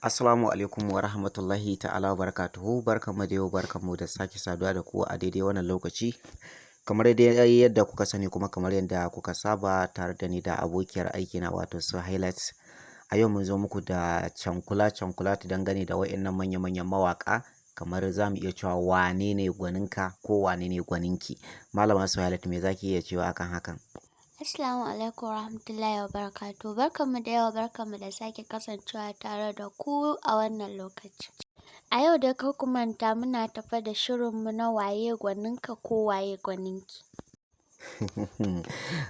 Assalamu alaikum wa rahmatullahi ta'ala wa barakatuhu. Barkanmu da yau, barkanmu da sake saduwa da ku a daidai wannan lokaci. Kamar dai yadda kuka sani kuma kamar yadda kuka saba tare da ni da abokiyar aikina, wato Suhailat. A yau mun zo muku da cankula cankula ta dangane da wa'innan manya-manyan mawaƙa, kamar za mu iya cewa wane ne gwaninka ko wane ne gwaninki. Malama Suhailat, me za ki iya cewa akan hakan? Assalamu alaikum warahmatullahi wabarakatuh. Barkanmu da yau, barkanmu da sake kasancewa tare da ku a wannan lokaci. A yau dai kar ku manta muna tafe da shirinmu na waye gwaninka ko waye gwaninki.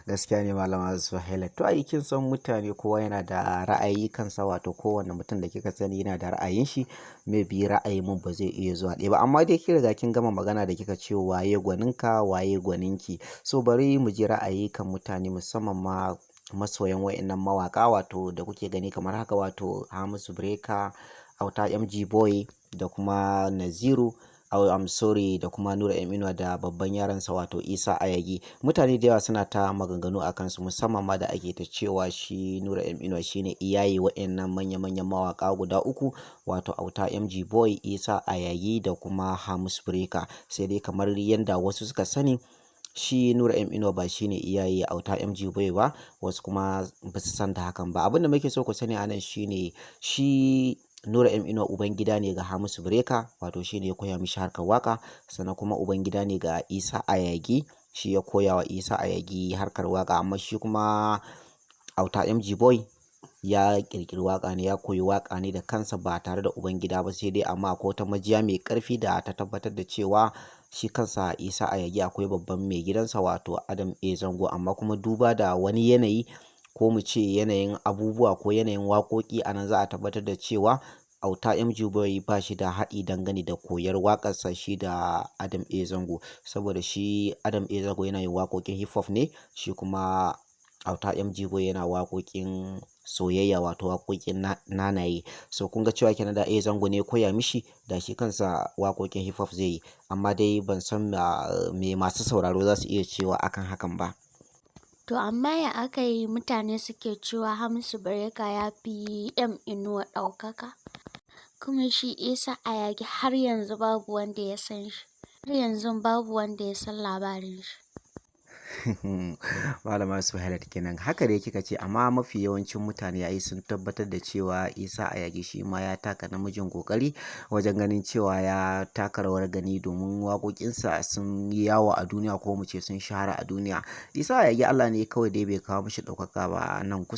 Gaskiya ne, Malama Suhaila. To ai kin san mutane kowa yana da ra'ayi kansa, wato kowane mutum da kika sani yana da ra'ayin shi. Maybe ra'ayin mu ba zai iya zuwa ɗaya ba, amma dai kin riga kin gama magana da kika ce waye gwaninka, waye gwaninki. So bari mu ji ra'ayi kan mutane, musamman ma masoyan wa'innan mawaƙa, wato da kuke gani kamar haka, wato Hamisu Breaker, Auta MG Boy da kuma Naziru. Oh, I'm sorry, da kuma Nura M Inuwa da babban yaransa, wato Isa Ayagi. Mutane da yawa suna ta maganganu a kansu, musamman ma da ake ta cewa shi Nura M Inuwa shine iyaye wa'innan manya-manyan mawaƙa guda uku, wato Auta MG Boy, Isa Ayagi da kuma Hamisu Breaker. Sai dai kamar yadda wasu suka sani, shi Nura M Inuwa ba shine iyaye Auta MG Boy ba, wasu kuma ba su san da hakan ba. Abin da muke so ku sani anan shine shi Nura M Inuwa ubangida ne ga Hamisu Breaker, wato shine ya koya mishi harkar waka, sannan kuma ubangida ne ga Isa Ayagi, shi ya koya wa Isa Ayagi harkar waka. Amma shi kuma Auta MG Boy ya ƙirƙiri waƙa ne, ya koyi waƙa ne da kansa ba tare da ubangida ba. Sai dai amma akwai wata majiya mai ƙarfi da ta tabbatar da cewa shi kansa Isa Ayagi akwai babban mai gidansa, wato Adam A Zango. Amma kuma duba da wani yanayi, ko mu ce yanayin abubuwa ko yanayin waƙoƙi, a nan za a tabbatar da cewa Auta MG Boy ba shi da haɗi dangane da koyar waƙarsa shi da Adam A Zango, saboda shi Adam A Zango yana yin waƙoƙin hip hop ne, shi kuma Auta MG Boy yana waƙoƙin soyayya, wato waƙoƙin nanaye. So kun ga cewa kenan da A Zango ne ya koya mishi, da shi kansa waƙoƙin hip hop zai yi. Amma dai ban san me masu sauraro za su iya cewa akan hakan ba. To amma ya aka yi mutane suke cewa Hamisu Breaker ya fi M Inuwa ɗaukaka? Kuma shi Isa Ayagi har yanzu babu wanda ya san shi. Har yanzu babu wanda ya san labarin shi. Malama Suhailat kenan, haka dai kika ce, amma mafi yawancin mutane ai sun tabbatar da cewa Isa Ayagi shi ma ya taka namijin kokari wajen ganin cewa ya taka rawar gani, domin waƙoƙinsa sun yi yawo a duniya, ko mu ce sun shahara a duniya. Isa Ayagi Allah ne kawai dai bai kawo mishi ɗaukaka ba nan kusa.